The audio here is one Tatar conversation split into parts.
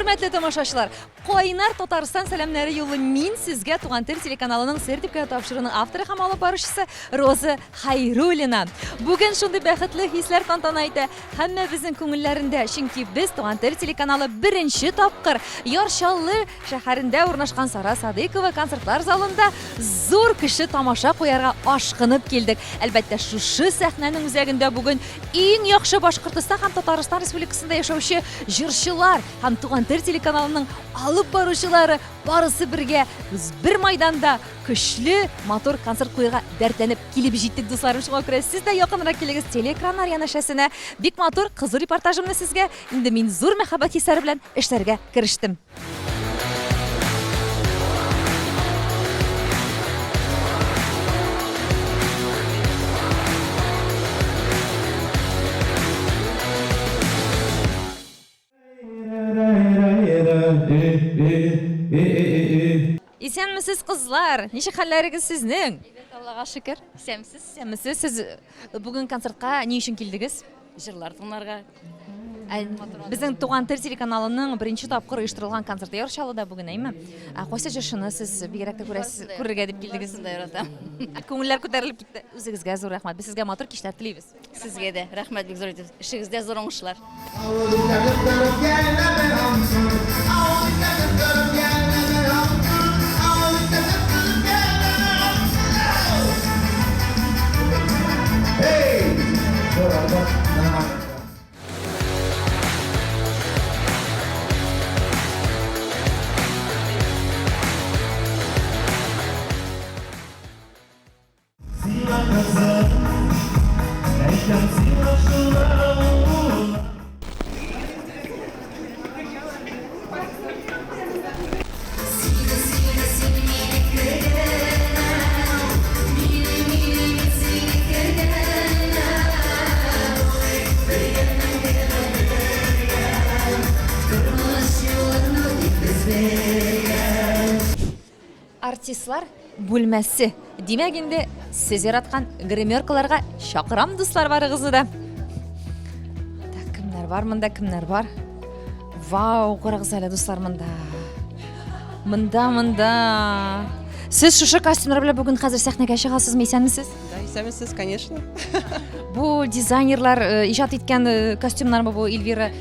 Хөрмәтле тамашачылар, кайнар Татарстан сәламнәре юллыйм мин сезгә Туган тел телеканалының Сер дип кенә тапшыруының авторы һәм алып баручысы Роза Хайруллина. Бүген шундый бәхетле хисләр тантана итә һәммәбезнең күңелләрендә, чөнки без Туган тел телеканалы беренче тапкыр Яр Чаллы шәһәрендә урнашкан Сара Садыйкова концертлар залында зур кеше тамаша куярга ашкынып килдек. Әлбәттә, шушы сәхнәнең үзәгендә бүген иң яхшы Башкортостан һәм Татарстан Республикасында яшәүче җырчылар һәм Туган тел телеканалының алып баручылары барысы бергә без бер майданда көчле, матур концерт куярга дәртләнеп килеп җиттек, дусларым. Шуңа күрә сез дә якынрак килегез телеэкраннар янәшәсенә. Бик матур, кызу репортажымны сезгә инде мин зур мәхәббәт хисләре белән эшләргә керештем. Исәнмесез, кызлар! Ничек хәлләрегез сезнең? Әйбәт, Аллага шөкер. Исәнмесез. Исәнмесез. Сез бүген концертка ни өчен килдегез? Җырлар тыңларга. Ә, безнең Туган тел телеканалының беренче тапкыр оештырылган концерты Яр Чаллыда бүген, әйме? Ә кайсы җырчыны сез бигрәк тә күрәсез, күрергә дип килдегез? Барысын да яратам. Күңелләр күтәрелеп китте. Үзегезгә зур рәхмәт. Без сезгә матур кичләр телибез. Сезгә дә рәхмәт бик зур итеп. Эшегездә зур уңышлар. Артистлар бүлмәсе. Димәк инде, сез яраткан гримеркаларга чакырам, дуслар, барыгызны да. Так, кемнәр бар монда, кемнәр бар? Вау, карагыз әле, дуслар, монда. Монда, монда. Сез шушы костюмнар белән бүген хәзер сәхнәгә чыгасызмы, исәнмесез? Да, исәнмесез, конечно. Бу дизайнерлар э, иҗат иткән э, костюмнармы бу, Эльвира?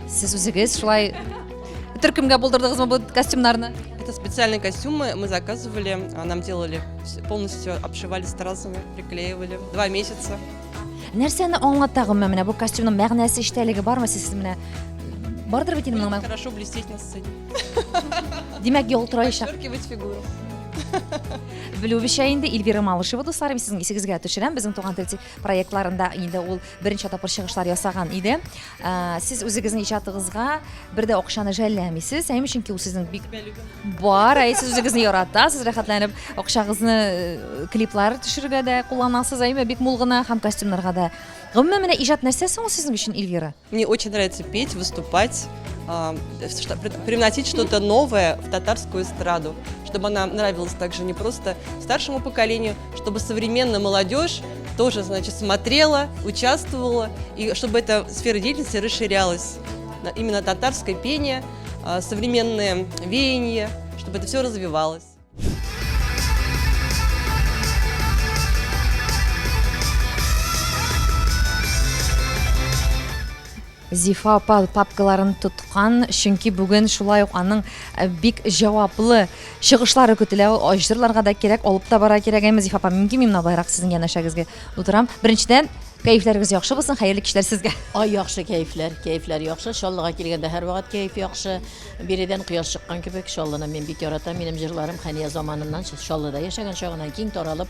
Сез үзегез шулай төркемгә булдырдыгызмы бу костюмнарны? Это специальные костюмы мы заказывали, нам делали, полностью обшивали стразами, приклеивали. 2 месяца. Нәрсәне аңлата гомумән менә бу костюмның мәгънәсе, эчтәлеге бармы? Сез менә бардыр бит инде моның. Хорошо блестеть на сцене. Димәк, ялтыраячак. Подчеркивать фигуру. Белүебезчә инде Эльвира Малышева, дусларым, сезнең исегезгә төшерәм, безнең Туган тел проектларында инде ул берничә тапкыр чыгышлар ясаган иде. Сез үзегезнең иҗатыгызга бер дә акчаны жәлләмисез, әйме, чөнки ул сезнең бик бар, әй, сез үзегезне яратасыз, рәхәтләнеп акчагызны э, клиплар төшерергә дә кулланасыз, әйме, бик мул гына һәм костюмнарга да. Гомумән, менә иҗат нәрсә соң ул сезнең өчен, Эльвира? Мне очень нравится петь, выступать, привносить что-то новое в татарскую эстраду, чтобы она нравилась также не просто старшему поколению, чтобы современная молодежь тоже, значит, смотрела, участвовала, и чтобы эта сфера деятельности расширялась. Именно татарское пение, современное веяние, чтобы это все развивалось. Зифа апа папкаларын тоткан, чөнки бүген шулай ук аның э, бик җаваплы чыгышлары көтелә. Җырларга да кирәк, алып та бара кирәк. Әмма Зифа апа, мөмкин мин былайрак сезнең янәшәгезгә утырам. Беренчедән, кәефләрегез яхшы булсын, хәерле кичләр сезгә. Ай, яхшы кәефләр, кәефләр яхшы. Чаллыга килгәндә һәрвакыт кәеф яхшы. Биредән кояш чыккан кебек. Чаллыны мин бик яратам. Минем җырларым Хәния заманыннан, Чаллыда яшәгән чагыннан киң таралып,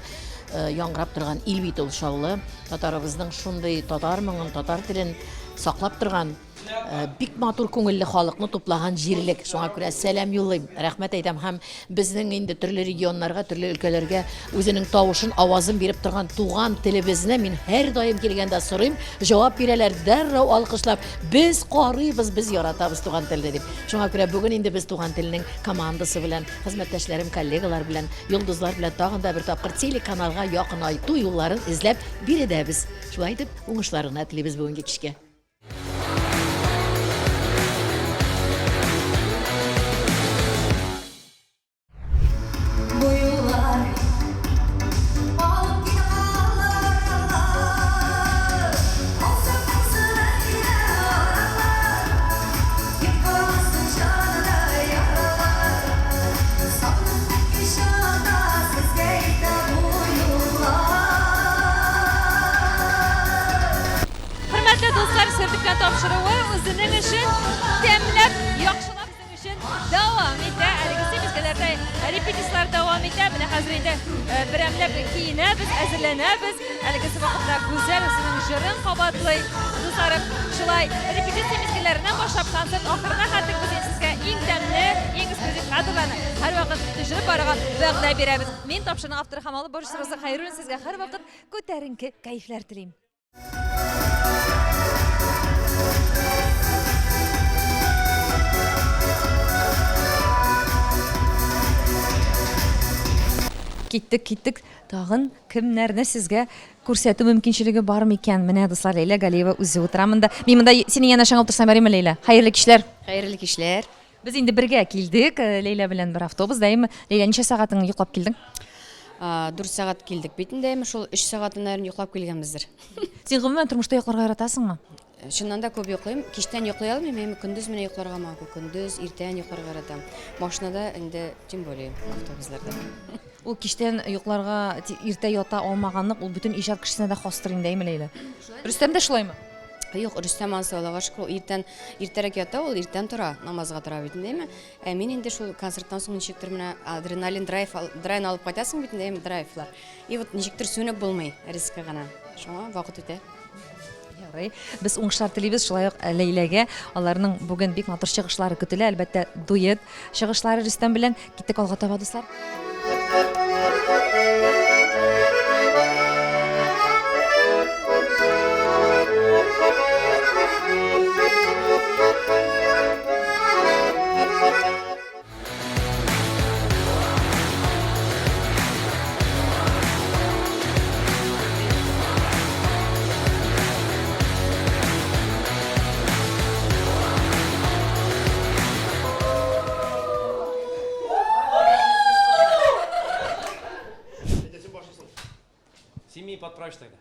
э, яңгырап торган ил бит ул Чаллы. Татарыбызның шундый татар моңын, татар телен саклап торган, э, бик матур күңелле халыкны туплаган җирлек. Шуңа күрә сәлам юллыйм, рәхмәт әйтәм һәм безнең инде төрле регионнарга, төрле өлкәләргә үзенең тавышын, авазын биреп торган туган телебезне мин һәрдаим килгәндә сорыйм, җавап бирәләр, дәррәү алкышлап, без карыйбыз, без яратабыз туган телне дип. Шуңа күрә бүген инде без туган телнең командасы белән, хезмәттәшләрем, коллегалар белән, йолдызлар белән тагын да бер тапкыр телеканалга якынайту юлларын эзләп биредәбез. Шулай итеп, уңышлар гына телибез бүгенге кичкә. Әлбәттә, дуслар, Сөртеккә тапшыруы үзенең эшен тәмләп, яхшылап безнең өчен дәвам итә. Әлеге мизгелләрдә репетицияләр дәвам итә. Менә хәзер инде э, берәмләп киенәбез, әзерләнәбез. Әлеге вакытта Гүзәл үзенең җырын кабатлый. Дусларым, шулай репетиция мизгелләреннән башлап концерт ахырына хәтлек без инде сезгә иң тәмле, иң эксклюзив кадрларны һәрвакыт төшереп барырга вәгъдә бирәбез. Мин тапшыруның авторы һәм алып баручысы Роза Хәйруллина сезгә һәрвакыт күтәренке кәефләр телим. Киттек, киттек. Тагын кемнәрне сезгә күрсәтү мөмкинчелеге бар микән? Менә, дуслар, Ләйлә Галиева үзе утыра монда. Мин монда синең янәшәңә утырсам ярыймы, Ләйлә? Хәерле кичләр. Хәерле кичләр. Без инде бергә килдек, э, Ләйлә белән бер автобус, дәйме? Ләйлә, ничә сәгатең йоклап килдең? Дүрт сәгать килдек бит инде, әйме, шул өч сәгатен йоклап килгәнбездер. Син гомумән тормышта йокларга яратасыңмы? Чыннан да күп йоклыйм. Кичтән йоклый алмыйм, әйме, көндез менә йокларга могу. Көндез, иртән йокларга яратам. Машинада инде тем более, автобусларда. Ул кичтән йокларга иртә ята алмаганлык, ул бөтен иҗат кешесенә дә хастыр инде, әйме, Ләйлә? Рөстәм дә шулаймы? Юк, Рөстәм ансы Аллага шөкер, ул иртән иртәрәк ята, ул иртән тора, намазга тора бит инде, әйме? Ә мин инде шул концерттан соң ничектер менә адреналин драйв, драйн алып кайтасың бит инде, әйме, драйвлар. И вот ничектер сүнеп булмый резко гына. Шуңа вакыт үтә. Ярый. Без уңышлар телибез шулай ук э, Ләйләгә. Аларның бүген бик матур чыгышлары көтелә, әлбәттә, дуэт чыгышлары Рөстәм белән. Киттек алга таба, дуслар. Син мине подправишь тогда.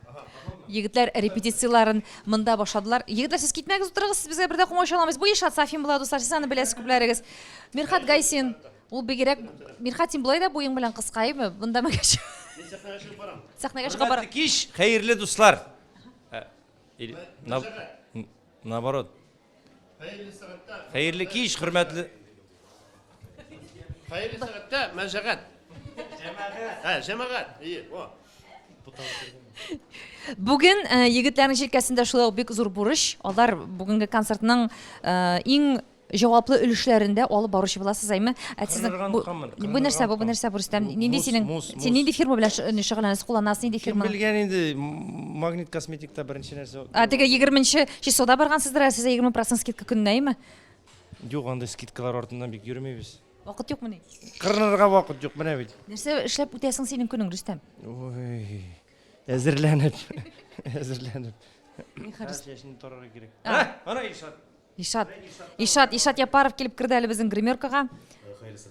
Егетләр репетицияләрен монда башладылар. Егетләр, сез китмәгез, утырыгыз, сез безгә бер дә комачауламыйсыз. Бу Илшат Сафин була, дуслар, сез аны беләсез күпләрегез. Мирхат Гайсин, ул бигрәк Мирхат, син болай да буең белән кыска, әйеме? Монда мәгәч. Мин сәхнәгә чыгып барам. Сәхнәгә чыгып барам. Хөрмәтле кич, хәерле дуслар. Э, или, на, наоборот. Хәерле сәгатьтә. Хәерле кич, хөрмәтле. Хәерле сәгатьтә, мәҗәгать. Җәмәгать. Ә, җәмәгать. Ие, о. Бүген э, егетләрнең җилкәсендә шулай ук бик зур бурыч. Алар бүгенге концертның э, иң җаваплы өлешләрендә алып баручы буласыз, әйме? Ә сезнең Кырынырган бу, тотканмын, бу нәрсә, бу, бу кырынырган нәрсә, бу Рөстәм? Бу Нинди мусс, синең, мусс, син мусс. нинди фирма белән шөгыльләнәсең, кулланасың, нинди Кем фирма? белгән инде, Магнит косметикта беренче нәрсә. Ә теге 20 числода баргансыздыр, ә сезгә 20% скидка көненә, әйме? Юк, андый скидкалар артыннан бик йөрмибез. Вакыт юкмыни? Кырынырга вакыт юк, менә бит. Нәрсә эшләп үтәсең синең көнең, Рөстәм? Ой, әзерләнеп, әзерләнеп. Чәчне тарарга кирәк. Ана Илшат. Ишат, Ишат, Ишат Япаров килеп керде әле безнең гримеркага.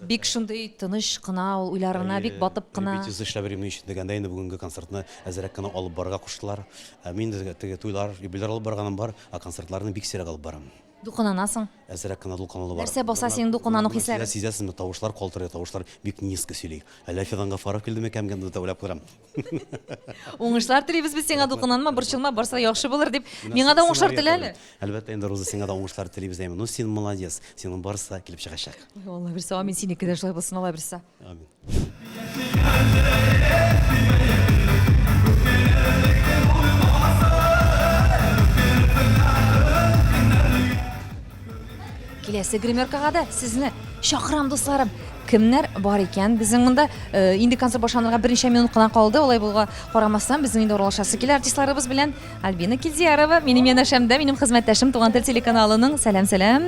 Бик шундый тыныч кына ул уйларына бик батып кына. Репетиция эшләп йөрим өчен дигәндә инде бүгенге концертны әзрәк кенә алып барырга куштылар. Ә мин инде теге туйлар, юбилейлар алып барганым бар, ә концертларны бик сирәк алып барам. Дулкынланасың? Әзрәк кенә дулкынлану бар. Нәрсә баса синең дулкынлану хисләрен? Сизәсезме, тавышлар калтырый, тавышлар бик низко сөйли. Әллә Фидан Гафаров килде микән дип уйлап утырам. Уңышлар телибез без сиңа, дулкынланма, борчылма, барсы да яхшы булыр дип. Миңа да уңышлар телә әле. Әлбәттә инде, Роза, сиңа да уңышлар телибез, әйме. Ну, син молодец, синең барысы да килеп чыгачак. Ой, Алла бирсә, амин, синеке дә шулай булсын, Алла бирсә. Амин. Киләсе гримеркага да сезне чакырам, дусларым. Кемнәр бар икән безнең монда? Э, инде концерт башланырга берничә минут кына калды. Алай булуга карамастан, безнең инде аралашасы килә артистларыбыз белән. Альбина Килдиярова, минем янәшәмдә, минем хезмәттәшем Туган тел телеканалының. Сәлам, сәлам.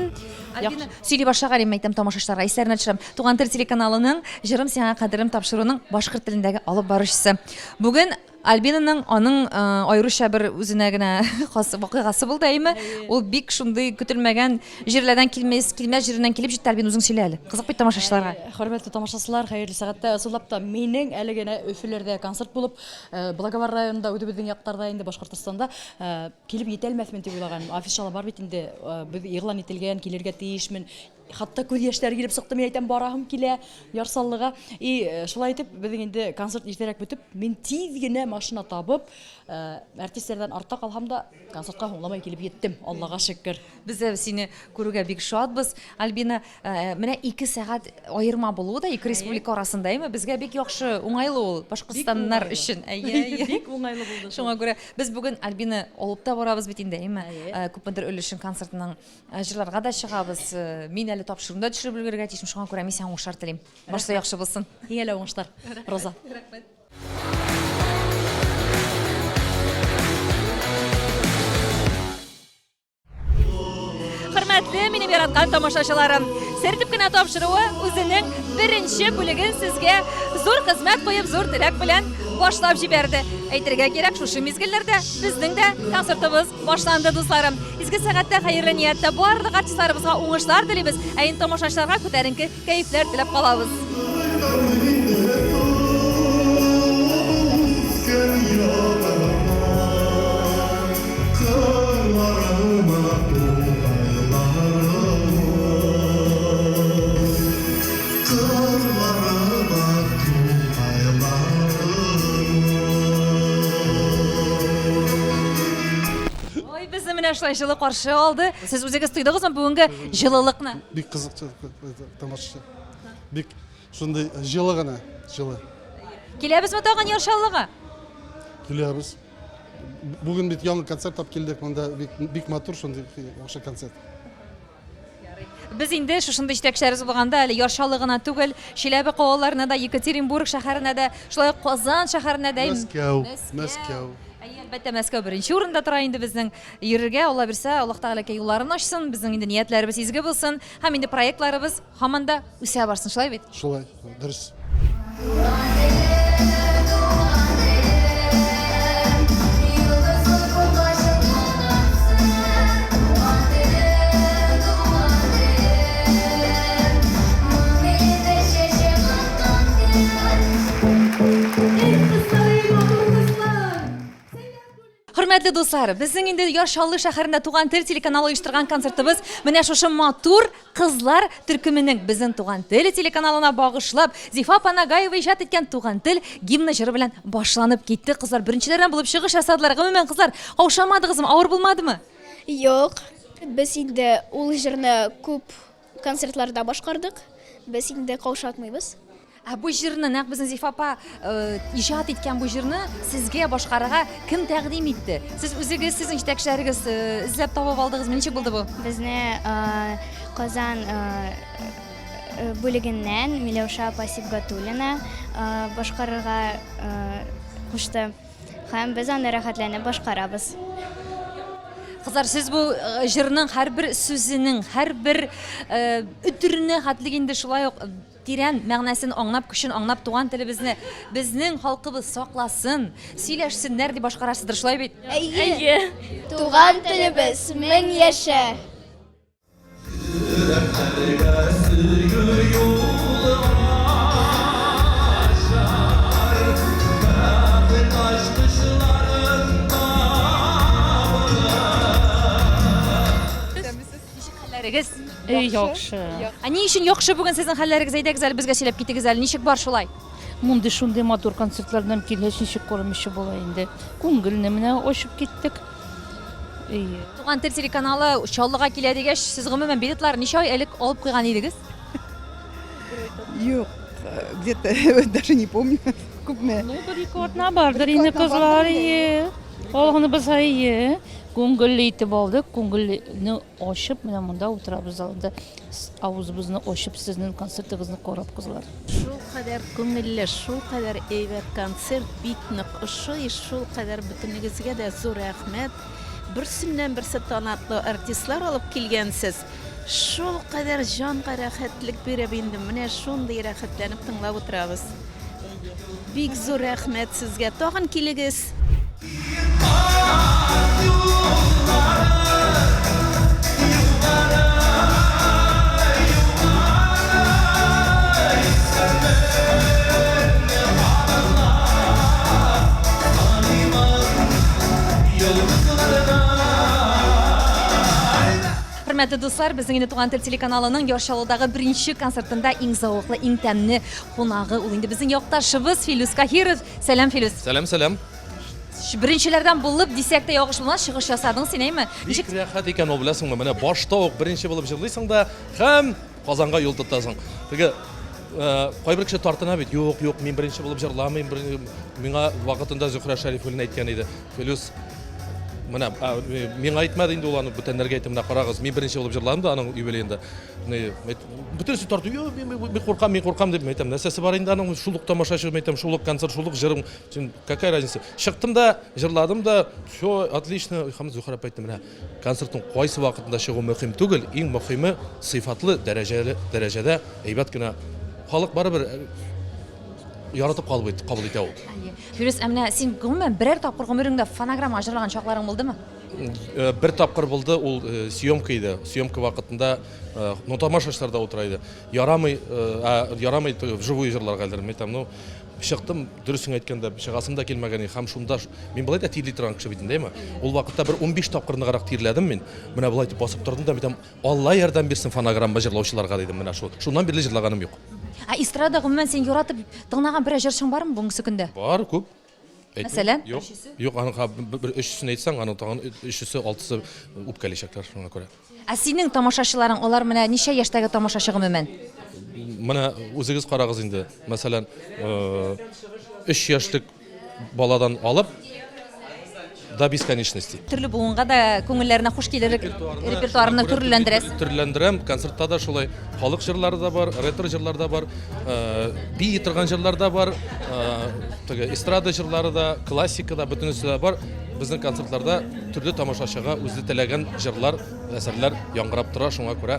Альбина, сөйли башлаган идем, әйтәм тамашачыларга, исләренә төшерәм. Туган тел телеканалының Җырым сиңа кадерем тапшыруының башкорт телендәге алып баручысы. Бүген Альбинаның аның э, аеруча бер үзенә генә хас вакыйгасы булды, әйеме? Ул бик шундый көтелмәгән җирләрдән килмәс, килмәс җиреннән килеп җитте. Альбина, үзең сөйлә әле. Кызык бит тамашачыларга. Хөрмәтле тамашачылар, хәерле сәгатьтә. Ысуллап та минең әле генә Өфеләрдә концерт булып, э, Благовар районында, үзебезнең якларда инде Башкортостанда э, килеп җитә алмәсмен дип уйлаганым. Афишала бар бит инде, без игълан ителгән, килергә тиешмен. Хәтта күз яшьләре килеп чыкты, мин әйтәм, бараһым килә Яр Чаллыга. И э, шулай итеп, безнең инде концерт иртәрәк бетеп, мин тиз генә машина табып, э, артистлардан артта калһам да, концертка һуңламай килеп җиттем, Аллага шөкер. Без дә сине күрүгә бик шатбыз, Альбина. Э, менә 2 сәгать аерма булуы да ике республика арасында, әйме? Безгә бик яхшы, уңайлы ул Башкортстаннар өчен. Әйе, әйе. Бик уңайлы булды. Шуңа күрә без бүген Альбина алып та барабыз бит инде, әйме? Күпмедер өлешен концертның Җырларга да чыгабыз. Мин әле тапшыруны да төшереп өлгерергә тиешмен, шуңа күрә мин сиңа уңышлар телим. Барысы да яхшы булсын. Һиңә лә уңышлар, Роза. Рәхмәт. Хөрмәтле минем яраткан тамашачыларым, Сер дип кенә тапшыруы үзенең беренче бүлеген сезгә зур хезмәт куеп, зур теләк белән башлап җибәрде. Әйтергә кирәк, шушы мизгелләрдә безнең дә концертыбыз Башланды, дусларым. Изге сәгатьтә хәерле нияттә барлык артистларыбызга уңышлар телибез, ә инде тамашачыларга күтәренке кәефләр теләп калабыз. Ой, безне менә шулай җылы каршы алды. Сез үзегез тойдыгызмы бүгенге җылылыкны? Бик кызык тамашачы. Бик шундый җылы гына, җылы. Киләбезме тагын Яр Чаллыга? Киләбез. Бүген бит яңа концерт алып килдек, монда бик, бик матур шундый яхшы концерт. Без инде шушындый җитәкчеләребез булганда әле Яр Чаллы гына түгел, Чиләбе калаларына да, Екатеринбург шәһәренә дә, шулай ук Казан шәһәренә дә. Мәскәү, Мәскәү. Әйе, әлбәттә, Мәскәү беренче урында тора инде безнең. Йөрергә, Алла бирсә, Аллаһ Тәгаләкә юлларын ачсын, безнең инде ниятләребез изге булсын һәм инде проектларыбыз һаман да үсә барсын, шулай бит? Шулай, дөрес. Хөрмәтле дуслар, безнең инде Яр Чаллы шәһәрендә Туган тел телеканалы оештырган концертыбыз менә шушы матур кызлар төркеменең безнең Туган тел телеканалына багышлап Зифа апа Нагаева иҗат иткән Туган тел гимны җыры белән башланып китте. Кызлар беренчеләрдән булып чыгыш ясадылар. Гомумән, кызлар, каушамадыгызмы, авыр булмадымы? Юк, без инде ул җырны күп Концертларда башкардык. Без инде каушатмыйбыз. Ә бу җырны, нәкъ безнең Зифа апа иҗат иткән бу җырны сезгә башкарырга кем тәкъдим итте? Сез үзегез, сезнең җитәкчеләрегез эзләп табып алдыгызмы? Ничек булды бу? Безне Казан бүлегеннән Миләүшә апа Сибгатуллина башкарырга кушты. Һәм без аны рәхәтләнеп башкарабыз. Кызлар, сез бу э, җырның һәрбер сүзенең, һәрбер э, өтеренә хәтлек инде шулай ук э, тирән мәгънәсен аңлап, көчен аңлап туган телебезне безнең халкыбыз сакласын, сөйләшсеннәр дип башкарасыздыр, шулай бит? Әйе. Туган телебез мең яшә! Хәлләрегез? Эй, яхшы. Ә ни өчен яхшы бүген сезнең хәлләрегез? Әйдәгез әле безгә сөйләп китегез әле, ничек бар шулай? Мондый шундый матур концертлардан килгәч, ничек карамыйча була инде. Күңелне менә ачып киттек. Әйе. Туган тел телеканалы Чаллыга килә дигәч, сез гомумән билетлар ничә ай элек алып куйган идегез? Юк, где-то даже не помню. Күпме? Ну, бер ике атна бардыр инде кызлар, әйе. Алганыбыз әйе. Күңелле итеп алдык, күңелне ачып, менә монда утырабыз залда. Авызыбызны ачып сезнең концертыгызны карап, кызлар. Шулкадәр күңелле, шулкадәр әйбәт концерт, бик нык ошый, шулкадәр бөтенегезгә дә зур рәхмәт. Берсеннән-берсе талантлы артистлар алып килгәнсез. Шулкадәр җанга рәхәтлек биреп инде менә шундый рәхәтләнеп тыңлап утырабыз. Бик зур рәхмәт сезгә. Тагын килегез. Хөрмәтле дуслар, безнең инде Туган тел телеканалының Яр Чаллыдагы беренче концертында иң зәвыклы, иң тәмле кунагы ул инде безнең якташыбыз Филүс Каһиров. Сәлам, Филүс. Сәлам, сәлам. Беренчеләрдән булып дисәк тә ялгыш булмас, чыгыш ясадың син, әйме? Бик рәхәт икән ул, беләсеңме? Менә башта ук беренче булып җырлыйсың да һәм Казанга юл тотасың. Теге э, кайбер кеше тартына бит, юк, юк, мин беренче булып җырламыйм, миңа вакытында Зөһрә Шәрифуллина әйткән иде. Филүс, менә миңа әйтмәде инде ул аны, бүтәннәргә әйтте, менә карагыз, мин беренче булып җырладым да аның юбилеенда. Бөтенесе тарту, юк, мин куркам, мин куркам дип әйтәм. Нәрсәсе бар инде аның, шул ук тамашачы, әйтәм, шул ук концерт, шул ук җырым. Син какая разница? Чыктым да, җырладым да, все отлично. Һәм Зөһрә апа әйтте, менә Концертның кайсы вакытында чыгу мөһим түгел, иң мөһиме сыйфатлы, дәрәҗәле, дәрәҗәдә әйбәт кенә. Халык барыбер э, яратып кабул ит, кабул итә ул. Әйе. Фирүз, ә менә син гомумән берәр тапкыр гомереңдә фонограмма җырлаган чакларың булдымы? Э, бер тапкыр булды, ул э, съемка иде. Съемка вакытында ну, тамашачылар да утыра иде. Ярамый, ярамый вживую җырларга әлдер. Мин әйтәм, ну, Чыктым, дөресен әйткәндә, чыгасым да килмәгән иде. Һәм шунда мин болай да тирли торган кеше бит инде, әйме? Ул вакытта бер 15 тапкыр ныграк тирләдем мин. Менә болай итеп басып тордым да, әйтәм, Алла ярдәм бирсен фонограмма җырлаучыларга дидем менә шул. Шуннан бирле җырлаганым юк. Ә эстрада гомумән син яратып тыңлаган берәр җырчың бармы бүгенге көндә? Бар, күп. Мәсәлән? Юк. Юк, аның бер өчесен әйтсәң, аның тагын өчесе, алтысы үпкәләчәкләр шуңа күрә. Ә синең тамашачыларың, алар менә ничә яшьтәге тамашачы гомумән? Менә үзегез карагыз инде, мәсәлән, өч яшьлек баладан алып до бесконечности. Төрле буынга да күңелләренә хуш килерлек репертуарны төрлеләндерәсең. Төрлеләндерәм, концертта да шулай халык җырлары да бар, ретро җырлар да бар, бии торган җырлар да бар, теге эстрада җырлары да, классика да, бөтенесе дә бар. Безнең концертларда Төрле тамашачыга үзе теләгән җырлар, әсәрләр яңгырап тора, шуңа күрә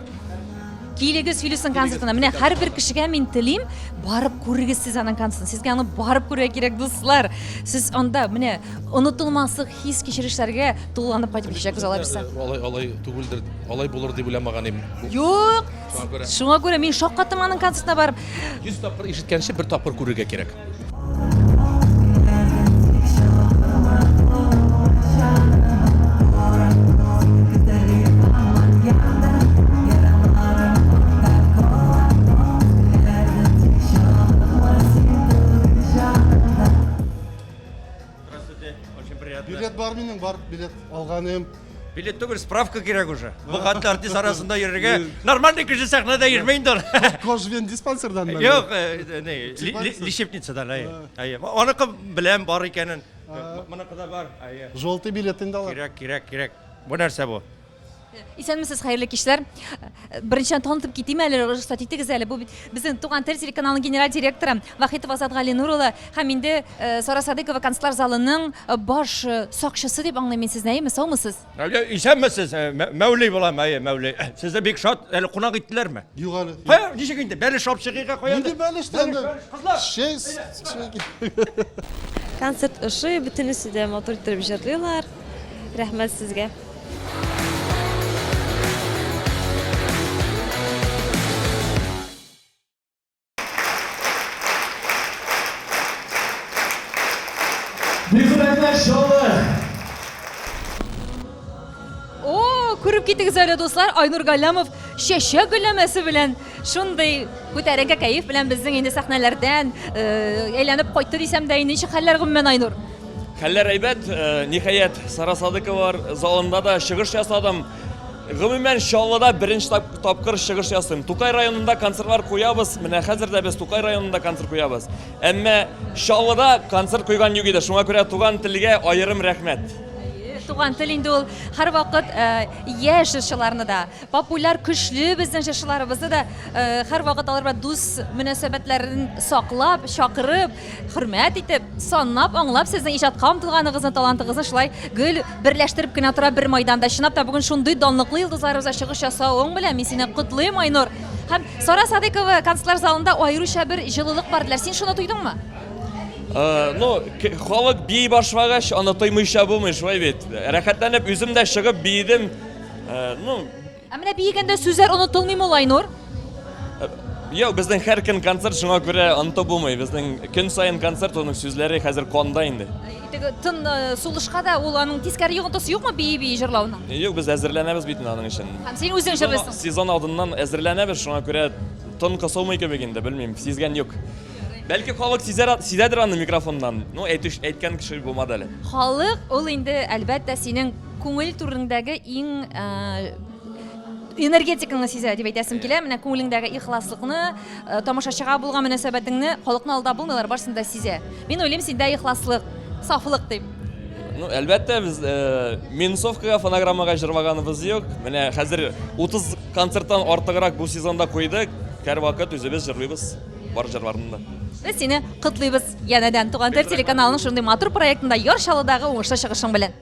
Килегез Филүснең концертына. Менә һәрбер кешегә мин телим, барып күрегез сез аның концертын. Сезгә аны барып күрергә кирәк, дуслар. Сез анда менә онытылмаслык хис-кичерешләргә тулыланып кайтып китәчәксез, алай булса. Алай, алай түгелдер, алай булыр дип уйламаган идем. Юк. Шуңа күрә. Шуңа күрә мин шаккаттым аның концертына барып. 100 тапкыр ишеткәнче бер тапкыр күрергә кирәк. Билет бар минем, бар билет алганым. Билет түгел, справка кирәк уже. Бу хәтле артист арасында йөрергә нормальный кеше сәхнәдә йөрми инде ул. Кожвен диспансердан мәллә? Юк, э, не, лечебницадан, әйе. Әйе. Аныкы беләм бар икәнен. Моныкы да бар, әйе. Желтый билет инде алар. Кирәк, кирәк, кирәк. Бу нәрсә бу? Исәнмесез, хәерле кичләр. Беренчедән танытып китим әле, рөхсәт итегез әле. Бу бит безнең Туган тел телеканалының генераль директоры Вахитов Азат Галинур улы һәм инде э, Сара Садыкова концертлар залының э, баш э, сакчысы дип аңлыйм мин сезне, әйеме? Саумысыз? Исәнмесез, Мәүли булам, әйе, Мәүли. Сезне бик шат, әле кунак иттеләрме? Юк әле. Кая, ничек инде? Бәлеш алып чыгыйк, кая? Нинди бәлеш инде? Кызлар. Чәй, Концерт ошый, бөтенесе дә матур иттереп җырлыйлар. Рәхмәт сезгә. Бик зур рәхмәт, Чаллы! О, күреп китегез әле, дуслар, Айнур Галләмов чәчәк гөлләмәсе белән шундый күтәренке кәеф белән безнең инде сәхнәләрдән э, әйләнеп кайтты дисәм дә инде ничек хәлләр гомумән, Айнур? Хәлләр әйбәт, э, ниһаять, Сара Садыковалар залында да чыгыш ясадым. Гомумән, Чаллыда беренче тапкыр чыгыш ясыйм. Тукай районында концертлар куябыз. Менә хәзер дә без Тукай районында концерт куябыз. Әмма Чаллыда концерт куйган юк иде. Шуңа күрә туган телгә аерым рәхмәт. Туган тел инде ул һәрвакыт э, яшь җырчыларны да, популяр, көчле безнең җырчыларыбызны да э, һәрвакыт алар белән дус мөнәсәбәтләрен саклап, чакырып, хөрмәт итеп, санлап, аңлап сезнең иҗатка омтылганыгызны, талантыгызны шулай гел берләштереп кенә тора бер майданда. Чынлап та бүген шундый данлыклы йолдызларыбызда чыгыш ясавың белән мин сине котлыйм, Айнур. Һәм Сара Садыйкова концертлар залында аеруча бер җылылык бар диләр. Син шуны тойдыңмы? Э, ну, халык бии башлагач, аны тоймыйча булмый, шулай бит. Рәхәтләнеп үзем дә чыгып биедем. Э, ну, Ә менә биегәндә сүзләр онытылмыймы ул, Айнур? Юк, безнең һәр көн концерт, шуңа күрә онытып булмый. Безнең көн саен концерт, оның сүзләре хәзер канда инде. Теге тын э, сулышка да ул аның тискәре йогынтысы юкмы бии-бии җырлауның? Юк, без әзерләнәбез бит инде аның өчен. Һәм син үзең җырлыйсың. Сезон алдыннан әзерләнәбез, шуңа күрә тын кысылмый кебек инде, белмим, сизгән юк. Бәлки халык сизәр, сизәдер аны микрофоннан. Ну, әйтүш, әйткән кеше булмады әле. Халык ул инде, әлбәттә, синең күңел түреңдәге иң э, энергетикаңны сизә дип әйтәсем килә. Менә күңелеңдәге ихласлыкны, э, тамашачыга булган мөнәсәбәтеңне халыкны алдап булмыйлар, барысын да сизә. Мин уйлыйм, синдә ихласлык, сафлык дип. Ну, әлбәттә, без э, минусовкага, фонограммага җырлаганыбыз юк. Менә хәзер 30 концерттан артыграк бу сезонда куйдык. Һәрвакыт үзебез җырлыйбыз бар җырларны да. Без сине котлыйбыз янәдән Туган тел телеканалының шундый матур проектында Яр Чаллыдагы уңышлы чыгышың белән.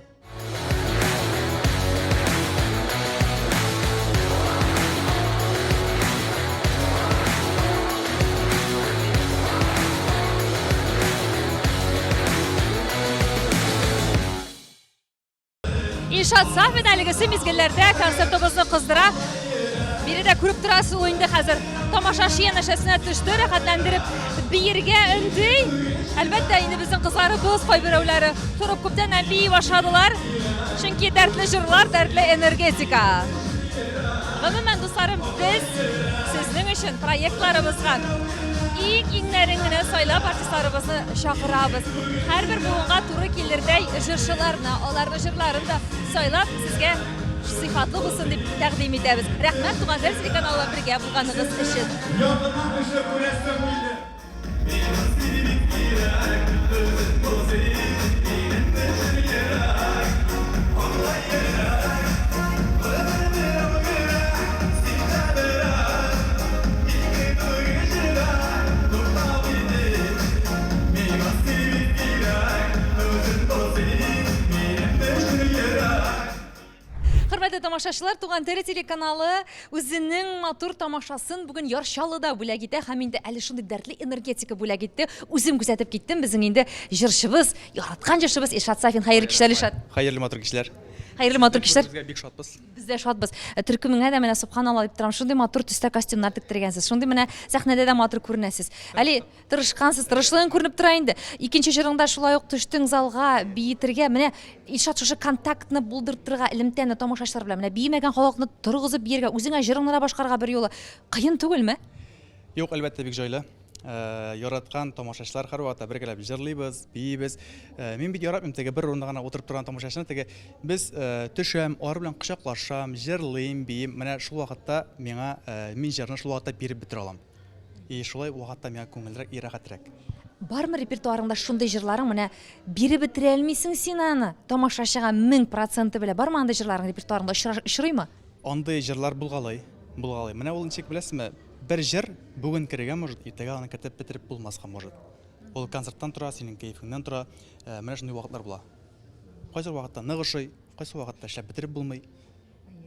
Илшат Сафин әлегесе мизгелләрдә концертыбызны кыздыра. Биредә күреп торасыз, ул инде хәзер тамашачы янәшәсенә төште, рәхәтләндереп биергә өнди. Әлбәттә, инде безнең кызларыбыз кайберәүләре торып күптәннән бии башладылар. Чөнки дәртле җырлар, дәртле энергетика. Гомумән, дусларым, без сезнең өчен проектларыбызга иң-иңнәрен генә сайлап артистларыбызны чакырабыз. Һәрбер буынга туры килердәй җырчыларны, аларның җырларын да сайлап, сезгә сыйфатлы булсын дип тәкъдим итәбез. Рәхмәт, Туган тел телеканалы белән бергә булганыгыз өчен. Якыннан кеше күрәсем килде. Миңа син бик кирәк, үзең бул син, минем өчен йөрәк, аңла йөрәк, гомер бирәм генә, син дә бераз, ике түгел җирдә, туктап итик. Миңа син бик кирәк, үзең бул син, минем өчен йөрәк. Хөрмәтле тамашачылар, Туган тел телеканалы үзенең матур тамашасын бүген Яр Чаллыда бүләк итә һәм инде әле шундый дәртле энергетика бүләк итте. Үзем күзәтеп киттем, безнең инде җырчыбыз, яраткан җырчыбыз Илшат Сафин. Хәерле кичләр, Илшат. Хәерле матур кичләр. Хәерле матур кичләр. Безгә бик шатбыз. Без дә шатбыз. Э, төркемеңә дә менә субханалла дип торам, шундый матур төстә костюмнар тектергәнсез. Шундый менә сәхнәдә дә матур күренәсез. Әле Тырышкансыз, тырышлыгың күренеп тора инде. Икенче җырыңда шулай ук төштең залга биетергә. Менә Илшат шушы контактны булдыртырга, элемтәне тамашачылар белән. Менә биемәгән халыкны торгызып биергә, үзеңә җырыңны да башкарырга берьюлы кыен түгелме? Юк, әлбәттә, бик җайлы. Э, яраткан тамашачылар һәрвакытта бергәләп җырлыйбыз, биибез. Э, мин бит яратмыйм теге бер урында гына утырып торган тамашачыны. Теге без э, төшәм, алар белән кочаклашам, җырлыйм, биим. Менә шул вакытта миңа мин җырны шул вакытта биреп бетерә алам. И шулай вакытта миңа күңелрәк и рәхәтрәк. Бармы репертуарыңда шундый җырларың, менә биреп бетерә алмыйсың син аны, тамашачыга 1000 проценты белә. Бармы андый җырларың репертуарыңда, очрыймы? Андый җырлар булгалый, булгалый. Менә ул ничек беләсезме, бер җыр бүген керергә может, иртәгә аны кертеп бетереп булмаска может. Ул концерттан тора, синең кәефеңнән тора. Э, менә шундый вакытлар була. Кайсы вакытта нык ошый, кайсы вакытта эшләп бетереп булмый.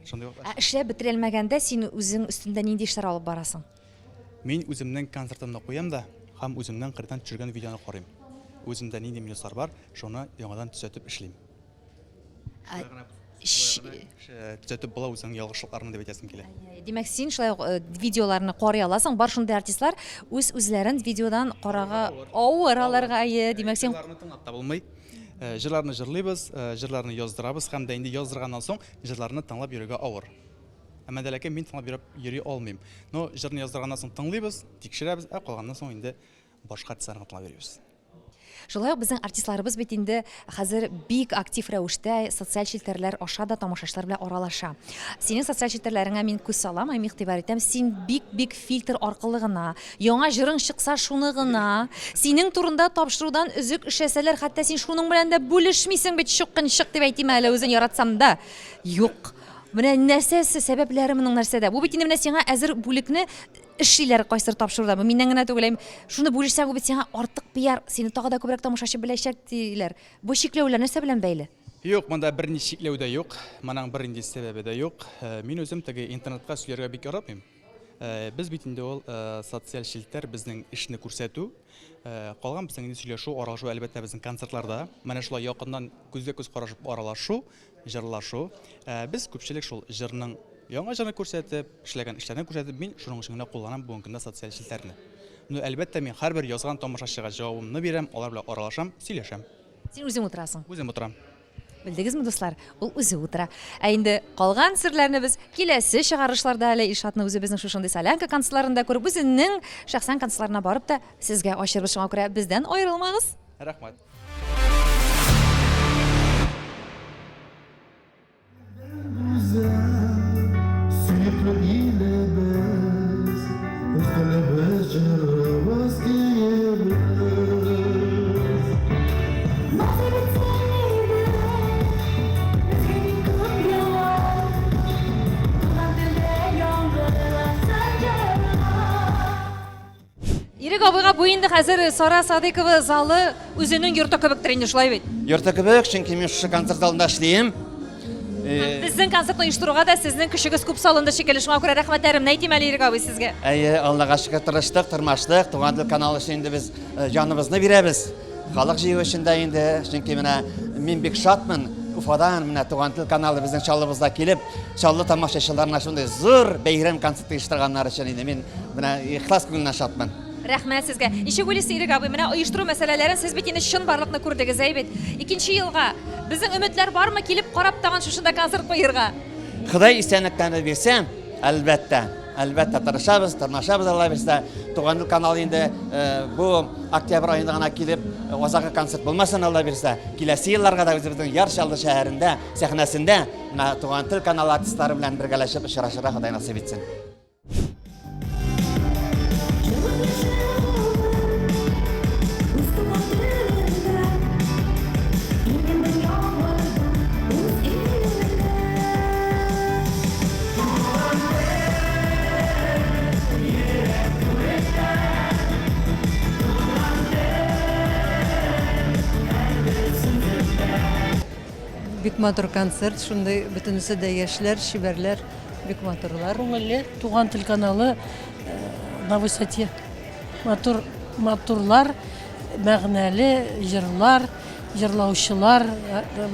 Шундый вакытлар. Ә эшләп бетерәлмәгәндә син үзең өстендә нинди эшләр алып барасың? Мин үземнең концертымны куям да һәм үземнең кырыйдан төшергән видеоны карыйм. Үземдә нинди минуслар бар, шуны яңадан төзәтеп эшлим. Төзәтеп була үзеңнең ялгышлыкларыңны дип әйтәсем килә. Димәк, син шулай ук э, видеоларны карый аласың. Бар шундый артистлар үз-үзләрен видеодан карага авыр аларга, әйе. Димәк, син Җырларны тыңлап та булмый. Э, җырларны җырлыйбыз, э, җырларны яздырабыз һәм дә инде яздырганнан соң җырларны тыңлап йөрергә авыр. Әмма дә ләкин мин тыңлап йөреп йөри алмыйм. Но җырны яздырганнан соң тыңлыйбыз, тикшерәбез, ә калганнан соң инде башка артистларны тыңлап йөрибез. Шулай ук безнең артистларыбыз бит инде хәзер бик актив рәвештә социаль челтәрләр аша да тамашачылар белән аралаша. Синең социаль челтәрләреңә мин күз салам, һәм игътибар итәм, син бик-бик фильтр аркылы гына, яңа җырың чыкса шуны гына, синең турында тапшырудан өзек эшләсәләр, хәтта син шуның белән дә бүлешмисең бит, чукынчык дип әйтим әле, үзен яратсам да. Юк. Менә нәрсәсе, сәбәпләре моның нәрсәдә? Бу бит инде менә сиңа әзер бүлекне эшлиләр кайсыдыр тапшыруда. Бу миннән генә түгел, әйм, шуны бүлешсәң, бу бит сиңа артык пиар, сине тагы да күбрәк тамашачы беләчәк диләр. Бу чикләүләр нәрсә белән бәйле? Юк, монда бернинди чикләү дә юк, моның бернинди сәбәбе дә юк. Э, мин үзем теге интернетка сөйләргә бик яратмыйм. Э, без бит инде ул э, социаль челтәр безнең эшне күрсәтү. Калган безнең инде сөйләшү, аралашу әлбәттә безнең концертларда. Менә шулай якыннан күзгә күз карашып аралашу, җырлашу. Ә, без күпчелек шул җырның Яңа җырны күрсәтеп, эшләгән эшләрне күрсәтеп, мин шуның өчен генә кулланам бүгенге көндә социаль челтәрне. Ну, әлбәттә, мин һәрбер язган тамашачыга җавабымны бирәм, алар белән аралашам, сөйләшәм. Син үзең утырасың? Үзем утырам. Белдегезме, дуслар, ул үзе утыра. Ә инде калган серләрне без киләсе чыгарышларда әле Илшатны үзебезнең шушындый солянка концертларында күреп, үзенең шәхсән концертларына барып та сезгә ачырбыз. Шуңа күрә бездән аерылмагыз. Рәхмәт. Сөекле илебез, үз телебез, җырыбыз, көебез. Насыйп итсен иде безгә бик күп еллар, туган телдә яңгырасын җырлар. Ирек абыйга бу инде хәзер Сара Садыйкова залы үзенең йорты кебектер инде, шулай бит? Йорты кебек, чөнки мин шушы концерт залында эшлим. Э, Безнең концертны оештыруга да сезнең көчегез күп салынды шикелле, шуңа күрә рәхмәтләремне әйтим әле Ирек абый сезгә. Әйе, Аллага шөкер, тырыштык, тырмаштык. Туган тел каналы өчен инде без э, җаныбызны бирәбез. Халык җыю өчен дә инде, чөнки менә мин бик шатмын, Уфадан менә Туган тел каналы безнең Чаллыбызда килеп, Чаллы тамашачыларына шундый зур бәйрәм концерты оештырганнар өчен инде мин менә ихлас күңелдән шатмын. Рәхмәт сезгә. Ничек уйлыйсыз, Ирек абый, менә оештыру мәсьәләләрен сез бит инде чынбарлыкны күрдегез, әй бит. Икенче елга безнең өметләр бармы килеп карап тагын шушында концерт куерга? Ходай исәнлек-тәнлек бирсә, әлбәттә. Әлбәттә, тырышабыз, тырмашабыз, Алла бирсә. Туган тел каналы инде э, бу октябрь аенда гына килеп, э, азакы концерт булмасын, Алла бирсә. Киләсе елларга да үзебезнең Яр Чаллы шәһәрендә, сәхнәсендә менә Туган тел каналы артистлары белән бергәләшеп очрашырга Ходай насыйп итсен. Бик матур концерт, шундый бөтенесе дә яшьләр, чибәрләр, бик матурлар. Күңелле, Туган тел каналы э, на высоте. Матур, матурлар, мәгънәле җырлар, җырлаучылар, э,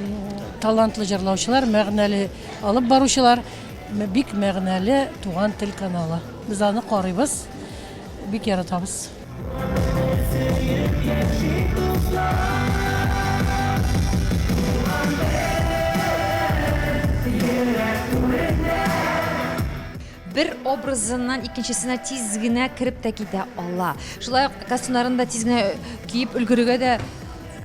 талантлы җырлаучылар, мәгънәле алып баручылар. Бик мәгънәле Туган тел каналы. Без аны карыйбыз, бик яратабыз. Бер образыннан икенчесенә тиз генә кереп тә китә ала. Шулай ук костюмнарын да тиз генә киеп өлгерергә дә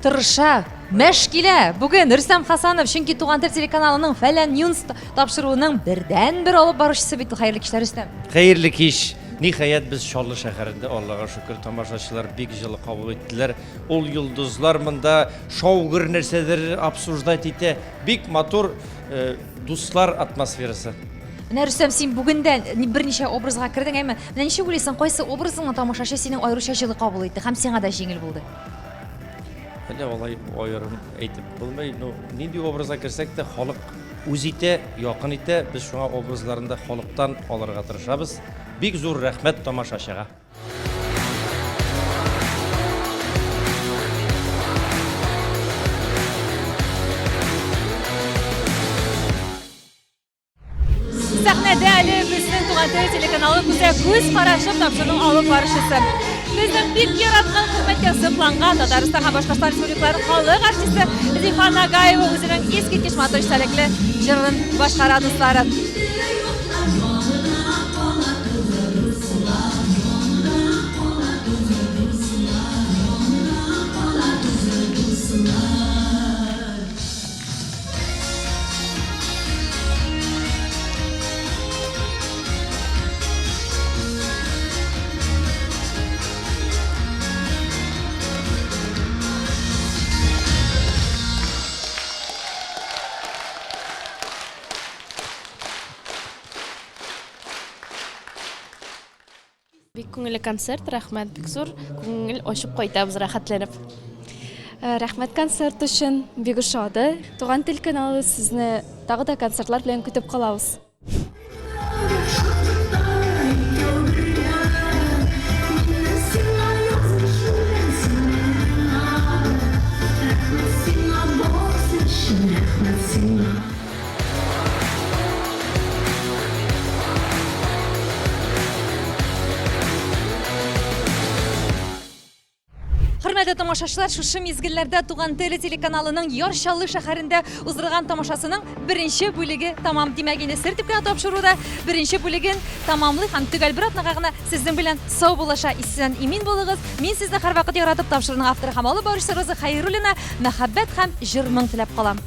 тырыша. Мәш килә! Бүген Рөстәм Хасанов, чөнки Туган тел телеканалының Фәлән Ньюс тапшыруының бердәнбер алып баручысы бит ул. Хәерле кичләр, Рөстәм. Хәерле кич! Ниһаять, без Чаллы шәһәрендә, Аллага шөкер, тамашачылар бик җылы кабул иттеләр. Ул йолдызлар монда шау-гөр нәрсәдер обсуждать итә. Бик матур э, дуслар атмосферасы. Менә Рөстәм, син бүген дә берничә образга кердең, әйме? Менә ничек уйлыйсың, кайсы образыңны тамашачы синең аеруча җылы кабул итте һәм сиңа да җиңел булды? Әллә алай аерым әйтеп булмый. Ну, нинди образга керсәк тә, халык үз итә, якын итә. Без шуңа образларны да халыктан алырга тырышабыз. Бик зур рәхмәт тамашачыга. Сәхнәдә әле безнең Туган тел телеканалы күзә күз карашып тапшыруның алып баручысы. Безнең бик яраткан, хөрмәткә сокланган Татарстан һәм Башкортстан Республикалары халык артисты Зифа Нагаева үзенең искиткеч матур истәлекле җырын башкара, дуслары. Бик күңелле концерт, рәхмәт бик зур. Күңел ачып кайтабыз рәхәтләнеп. Э, рәхмәт концерт өчен, бик ошады. Туган тел каналы сезне тагы да концертлар белән көтеп калабыз. тамашачылар, шушы мизгелләрдә Туган тел телеканалының Яр Чаллы шәһәрендә уздырылган тамашасының беренче бүлеге тәмам. Димәк, инде сер дип кенә тапшыруда беренче бүлеген тәмамлый һәм төгәл бер атнага гына сезнең белән саубуллаша. Исән имин булыгыз. Мин сезне һәрвакыт яратып тапшыруның авторы һәм алып баручысы Роза Хәйруллина мәхәббәт һәм җыр-моң теләп калам.